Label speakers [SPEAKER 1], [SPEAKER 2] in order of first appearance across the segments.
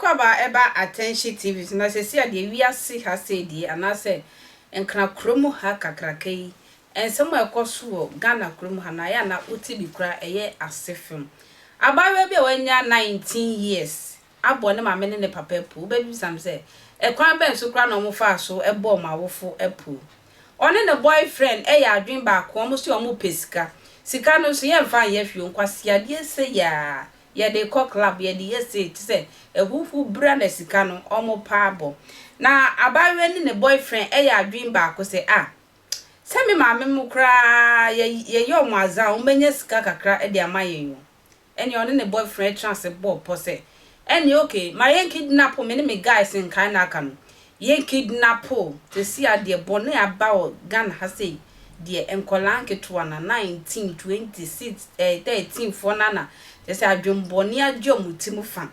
[SPEAKER 1] Akwaaba ɛba Attention TV so na sɛsi a deɛ wiase ha sei deɛ anaasɛ Nkran kuro mu ha kakraka yi nsɛm a ɛkɔ so wɔ Ghana kuro mu ha no ayɛ a na wote bi koraa ɛyɛ ase fem. Abaayewa bi a wanya 19 years abɔ ne maame ne ne papa apuo wobɛbisa me sɛ ɛkwan bɛn so koraa na wɔn faa so bɔɔ wɔn awofo apuo. Ɔne ne boyfriend yɛ adwene baako wɔn se wɔn pɛ sika. Sika no nso yɛnfa nyɛ hwee o nkwaseadeɛ sei aa Yɛde kɔ club, yɛde yɛ sei te sɛ ahuhu bra na sika no ɔmo paa bɔ. Na abaayewa ne ne boyfriend yɛ adwene baako sɛ ah sɛ me maame mo koraa yɛ yɛyɛ ɔmo adze a ɔmo bɛnya sika kakra de ama yɛn o. Ɛneɛ ɔne ne boyfriend tena ase bɔɔ pɔ sɛ ɛneɛ okay ma yɛn kidnap me ne me guys nkae na aka no Yɛn kidnapo sɛsi a deɛ bɔne aba wɔ Ghana ha sei deɛ nkwadaa nketewa na 19, 20, 6, 13 foɔ no na kyerɛ sɛ adwen bɔne agye wɔn ti mu fa.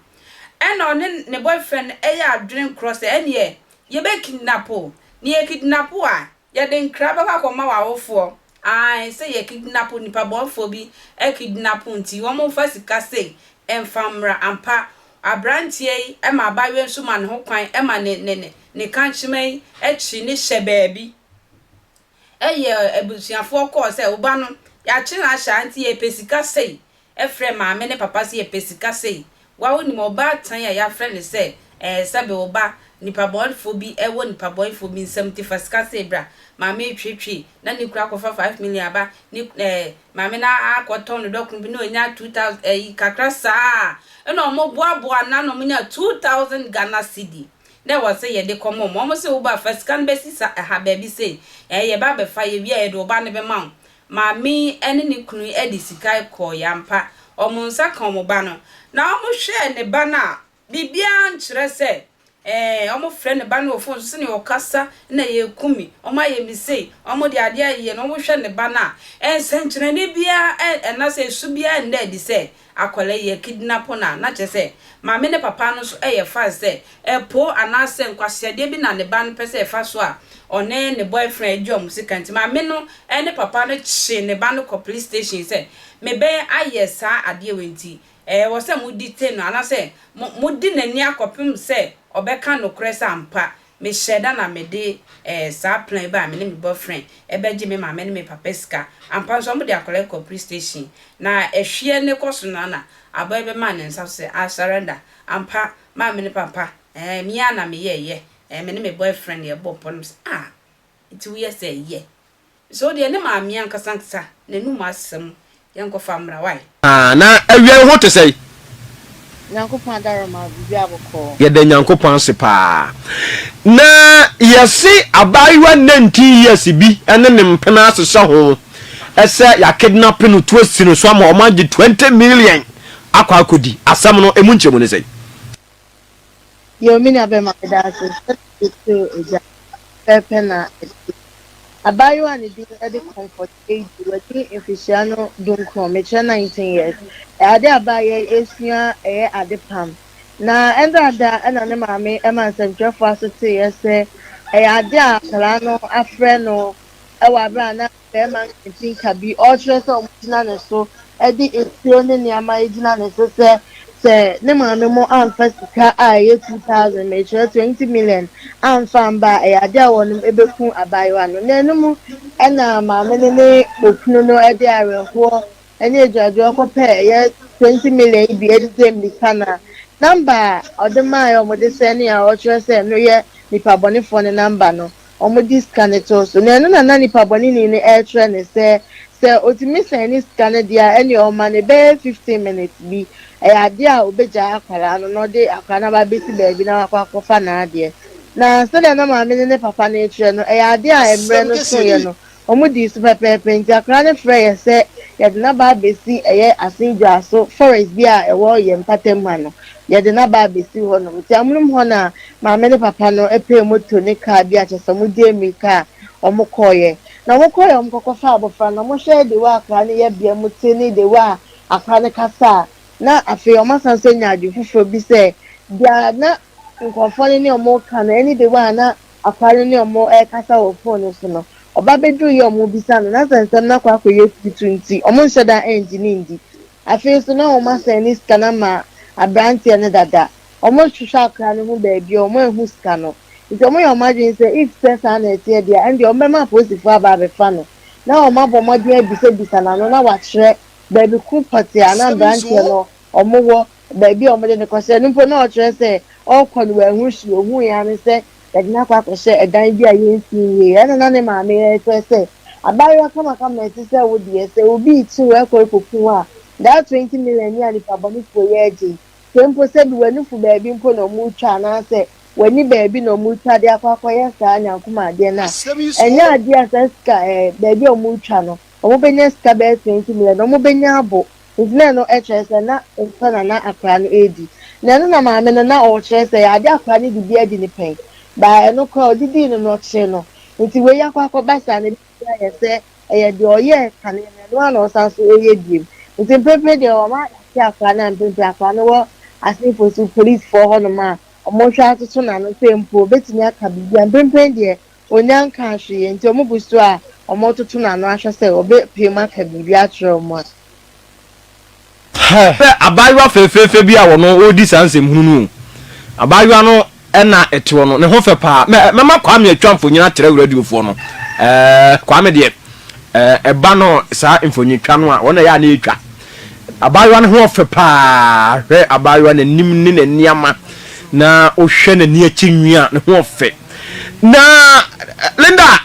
[SPEAKER 1] Ɛna ɔne ne boyfriend no ɛyɛ adwene korɔ sɛ ɛneɛ yɛbɛ kidnapo na yɛ kidnapo a Yɛde nkra bɛkɔ akɔma w'awofoɔ. Ae, sɛ yɛ kidnapo nipa bɔnfoɔ bi kidnapo nti wɔn mfa sika sei mfa mmra. Ampa, abranteɛ yi ma abaayewa yi nso ma ne ho kwan ma ne ne ne ne kankyema yi kyi ne hyɛ baabi. Ɛyɛ abusuafoɔ kɔɔ sɛ wo ba no yɛakye no ahyɛ ha nti yɛpɛ sika sei. Frɛ maame ne papa sɛ yɛpɛ sika sei. Wa wonim ɔbaatan a yɛafrɛ no sɛ ɛɛ sɛbe wo ba nipa bɔnefoɔ bi wɔ nipa bɔnefoɔ bi nsam nti fa sika sei bra. Maame retweetwee na ne kunu akɔfa 5 million aba ne ɛɛ maame no akɔtɔn ne dɔkono bi na wanya 2000 ɛyi kakra saa ɛna wɔn boaboa no ano wɔn nya 2000 Ghana cedi na ɛwɔ sɛ yɛde kɔma wɔn. Wɔn se wo ba fa sika no bɛsi sa ɛha baabi sei ɛɛ yɛba abɛfa yɛwie a yɛde wo ba no bɛma wo. Maame yi ne ne kunu yi de sika kɔeɛ ampa, wɔn nsa ka wɔn ba no. Na wɔhwɛɛ ne ba no a, biribiara nkyerɛ sɛ ɛɛ wɔfrɛ ne ba no wɔ fon so sɛdeɛ ɔkasa na yɛreku me, wɔayɛ me sei, wɔde adeɛ ayeyɛ no. Wɔhwɛ ne ba no a, nsɛnkyerɛnne biara anaasɛ su biara nna adi sɛ akwadaa yi yɛakidnapo no a, na kyerɛ sɛ maame ne papa no nso yɛ fast sɛ ɛpo anaasɛ nkwaseadeɛ bi na ne ba no pɛ sɛ ɛfa so a ɔne ne boyfriend agye wɔn sika nti maame no ne papa no kye ne ba no kɔ police station sɛ me bɛn ayɛ saa adeɛ wei nti ɛwɔ sɛ mo detain no anaasɛ mo modi n'ani akɔpem sɛ ɔbɛka nokorɛ sɛ ampa Mehyɛɛ da na mede eh, saa plan yi bae, me ne me boyfriend bɛgye me maame ne me papa sika. Ampa nso wɔde akwadaa yi kɔɔ police station. Na ɛhweɛ no rekɔ so no ara na abaa yi bɛmaa ne nsa so sɛ, I surrender. Ampa, maame ne papa, eh, me ara na meyɛeɛ. Eh, me ne me boyfriend yɛbɔɔ mpɔ no, mese, ah, nti woyɛ sɛ yɛ. So wo deɛ ne maame ankasa ankasa n'anum asɛm yɛnkɔfa mmra wai.
[SPEAKER 2] Ah, na awia yi ho te sɛn?
[SPEAKER 3] Nyankopɔn adaworoma biribiara bɔkɔɔ.
[SPEAKER 2] Yɛda Nyankopɔn ase paa. Na yɛse abaayewa 19 years bi ne ne mpena asesa ho sɛ yɛakidnape no tu asi no so ama wɔn agye 20 million akɔ akɔdi. Asɛm no emu nkyɛmu ne sɛn?
[SPEAKER 3] Yoo me nua bɛma meda ase sɛ wotoo agya pɛpɛɛpɛ na ɛte. Abaayewa a ne din de Comfort Adu, wadi mfehyia no dunkron, mekyerɛ 19 years. Ɛyɛ ade a abaayewa yi resua ɛyɛ ade pam. Na ɛnrada na ne maame ma nsɛmtwerɛfoɔ aso teeɛ sɛ ɛyɛ ade a akwadaa no afrɛ no wɔ aberɛ a na barima nkantinka bi ɔrekyerɛ sɛ wɔgyina ne so de nsuo ne nneɛma gyina ne so sɛ sɛ ne maame mo amfa sika a ɛyɛ 2000 mekyerɛ 20 million amfa amba a ɛyɛ ade a wɔnom ɛbɛku abaayewa no. Na ɛno mu ɛna maame no ne okunu no de awerɛhoɔ ne agyinagyina kɔpɛɛ ɛyɛ 20 million yi bi de gye mmirika na namba a ɔde maeɛ a wɔde sɛne a ɔkyerɛ sɛ ɛno yɛ nipa bɔnefoɔ no namba no wɔde sika no too so. Na ɛno na na nipa bɔneni no rekyerɛ no sɛ, sɛ ɔtumi sɛn ne sika no deɛ a, ɛnneɛ ɔma no bɛyɛ 15 minutes bi. Ɛyɛ adeɛ a ɔbɛgyae akwadaa no na ɔde akwadaa no aba abɛsi baabi na wakɔ akɔfa n'adeɛ. Na sɛdeɛ na maame no ne papa no rekyerɛ no, ɛyɛ adeɛ a mmerɛ no soeɛ no, Wɔdii so pɛpɛɛpɛ, nti akwadaa no frɛɛ yɛn sɛ yɛde no aba abɛsi ɛyɛ Asen Dwaso forest bi a ɛwɔ yɛn mpatamu ha no, yɛde no aba abɛsi hɔnom. Nti amonom hɔ na maame ne papa no pɛɛ moto ne kaa bi a kyerɛ sɛ wɔdi mmirika a wɔkɔeɛ. Na wɔkɔeɛ a wɔkɔkɔfaa abɔfra no, wɔhwɛɛ the way akwadaa no yɛbea mu te ne the way a akwadaa no kasa a, na afei wɔasan nso anya adwene foforɔ bi sɛ deɛ na nkurɔfoɔ no ne wɔn reka no ɛne the way a na Akwadaa no ne wɔn rekasa wɔ fon no so no, ɔba bɛduruiɛ a wɔrebisa no, na sɛ nsɛm no akɔ akɔyɛ tuutu nti, wɔnhyɛ da nngye no nndi. Afei nso, na wɔasɛn ne sika no ama aberanteɛ no dada. Wɔhwehwɛ akora no ho baabi a wɔanhu sika no. Nti wɔyɛ wɔn adwene sɛ if sɛ saa na ɛteɛ deɛ a, ɛndeɛ wɔbɛma apolisifoɔ aba abɛfa no na wɔabɔ mmɔden abisabisa n'ano na wakyerɛ baabi ko pɔtee a na mmeranteɛ no wɔwɔ, baabi a wɔde no kɔhyɛ no mpo na ɔkyerɛ sɛ ɔrekɔ no wanhu hwee, ɔhuiɛ ara ne sɛ yɛde no akɔ akɔhyɛ ɛdan bi a yɛnsi nwieeɛ. Ɛna na ne maame rekyerɛ sɛ abaayewa kamakama a ɛte sɛ wo deɛ, sɛ obi rekye wo rekɔ rekɔku wo a, that 20 million yi a nipabɔnefoɔ yi regye yi, Sɛ mpo sɛbi w'anufu baabi mpo na wɔretwa anaasɛ w'ani baabi na wɔretwa de akɔ akɔyɛ saa nyankom adeɛ no a, ɛnyɛ adeɛ a saa sika ɛɛ baabi a wɔretwa no, wɔbɛnya sika bɛyɛ 20 million, wɔbɛnya abo. Nti na ɛno kyerɛ sɛ na ntɔ na na akwadaa no redi. Na ɛno na maame no na ɔrekyerɛ sɛ ɛyɛ adeɛ a akwadaa no de bi adi ne pɛn. But ɛno koraa ɔde dii no no ɔkyee no. Nti wei akɔ akɔba saa no, Ebetumi ayɛ sɛ ɛyɛ deɛ ɔyɛɛ kane no, ɛno ara na ɔsan so reyɛ bio. Nti mprempren deɛ wɔama yɛate akwadaa no a mprempren akwadaa no wɔ Asenfo so polisfoɔ hɔnom a wɔrehwɛ atoto n'ano sɛ mpo ɔbɛtumi aka biribi a mprempren deɛ ɔnnya nkaa hwee nti wɔgu so a wɔretoto n'ano ahwɛ sɛ ɔbɛpue mu aka biribi akyerɛ wɔn a.
[SPEAKER 2] Hwɛ abaayewa fɛfɛɛfɛ bi a ɔno ɔredi saa nsɛmhunu no o. Abaayewa no na ɛte hɔ no, ne ho fɛ paa. Mɛ, mɛma Kwame atwa mfonyin akyerɛ radiofoɔ no. Ɛɛ, Kwame deɛ, ɛɛ, ɛba no saa mfonyintwa no a, wɔn na ɛyɛ a na ɛtwa. Abaayewa no ho ɔfɛ paa. Hwɛ abaayewa n'anim ne n'aniama, na wohwɛ n'ani akyi nwi a, ne ho ɔfɛ. Na Linda,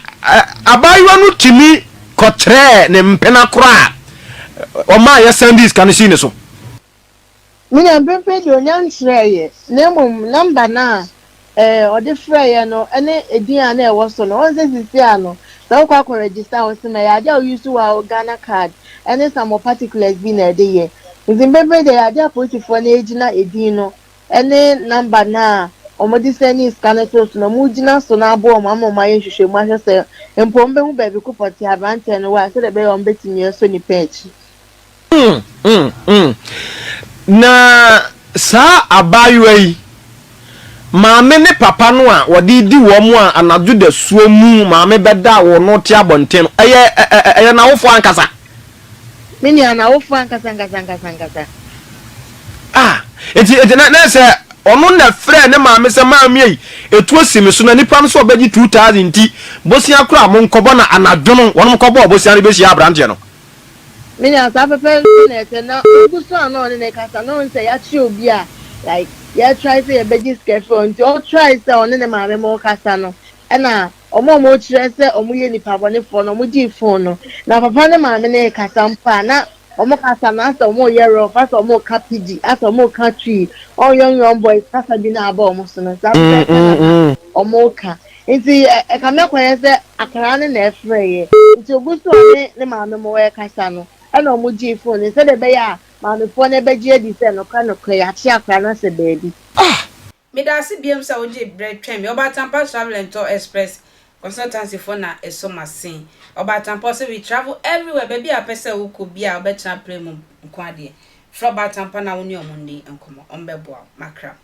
[SPEAKER 2] abaayewa no tumi kɔkyerɛɛ ne mpena koro a ɔmaa yɛsan dii sika no sii ne so.
[SPEAKER 3] Me nua, mprempren deɛ ɔnnya nkyerɛeɛ, na mmom number no a eh, ɔde frɛeɛ no ne edin a na ɛwɔ so no, wohu sɛ seesei a no, sɛ wokɔ akɔ register a, wɔse ma ɛyɛ adeɛ a wo use wo Ghana card ne some particulars bi na ɛde yɛ. Nti mprempren deɛ ɛyɛ adeɛ a polisifoɔ no gyina edin no ne number no a wɔde sɛnee sika no too so no, wɔgyina so na aboa wɔn ama wɔayɛ nhwehwɛmu ahwɛ sɛ mpo wɔbɛhu baabi ko pɔtee a aberanteɛ no wɔ a sɛdeɛ ɛbɛyɛ a wɔbɛtumi asɔ nipa akyi.
[SPEAKER 2] Mm, mm, mm. Na saa abaayewa yi, maame ne papa no a wɔde di wɔn a anadwo dasuo mu maame bɛda a wɔn te abɔnten no, ɛyɛ, ɛyɛ n'awofoɔ ankasa.
[SPEAKER 3] Me nua, n'awofo ankasa ankasa ankasa ankasa.
[SPEAKER 2] Ah, enti, enti na, na sɛ ɔno na frɛɛ ne maame sɛ, Maame ei, etuo si me so na nipa no sɛ ɔbɛgye 2000 nti, bosea koraa monkɔbɔ na anadwo no wɔnom kɔbɔɔ bosea no bɛhyiaa aberanteɛ no.
[SPEAKER 3] Me nua, saa pɛpɛɛpɛ na ɛteɛ, na ogu so a na ɔne no rekasa, na ɔhu sɛ yɛakyere obi a like yɛ try sɛ yɛbɛgye sika afiri hɔ, nti ɔtry sɛ ɔne ne maame mo rekasa no, ɛna Wɔn a wɔkyerɛ sɛ wɔyɛ nnipa bɔnefoɔ no, wɔgyee fon no. Na papa ne maame no rekasa mpo a, na wɔkasa no asɛ wɔreyɛ rough, asɛ wɔreka pidgin, asɛ wɔreka Twi, wɔn young young boys kasa bi na aba wɔn so no, saa pɛpɛɛpɛ na na wɔreka. Nti ɛkame akɔyɛ sɛ akwadaa no na ɛfrɛeɛ. Nti ɔgu so a ɔne ne maame mo rekasa no, ɛna wɔgyee fon no sɛdeɛ ɛbɛyɛ a maamefoɔ no bɛgye adi sɛ nokorɛ nokorɛ yɛakye akwadaa no ahyɛ baabi.
[SPEAKER 2] Ah!
[SPEAKER 1] Medaase biom sɛ wogyee berɛ twɛn me. Ɔbaatampa Travel and Tour Express Consultancy foɔ na ɛsɔ m'asen. Ɔbaatampa ɔse we travel everywhere baabi a wopɛ sɛ wokɔ biaa wobɛtena plane mu nko ara deɛ frɛ Ɔbaatampa na wo ne ɔmo nni nkɔmmɔ ɔmo bɛboa wo. Makra.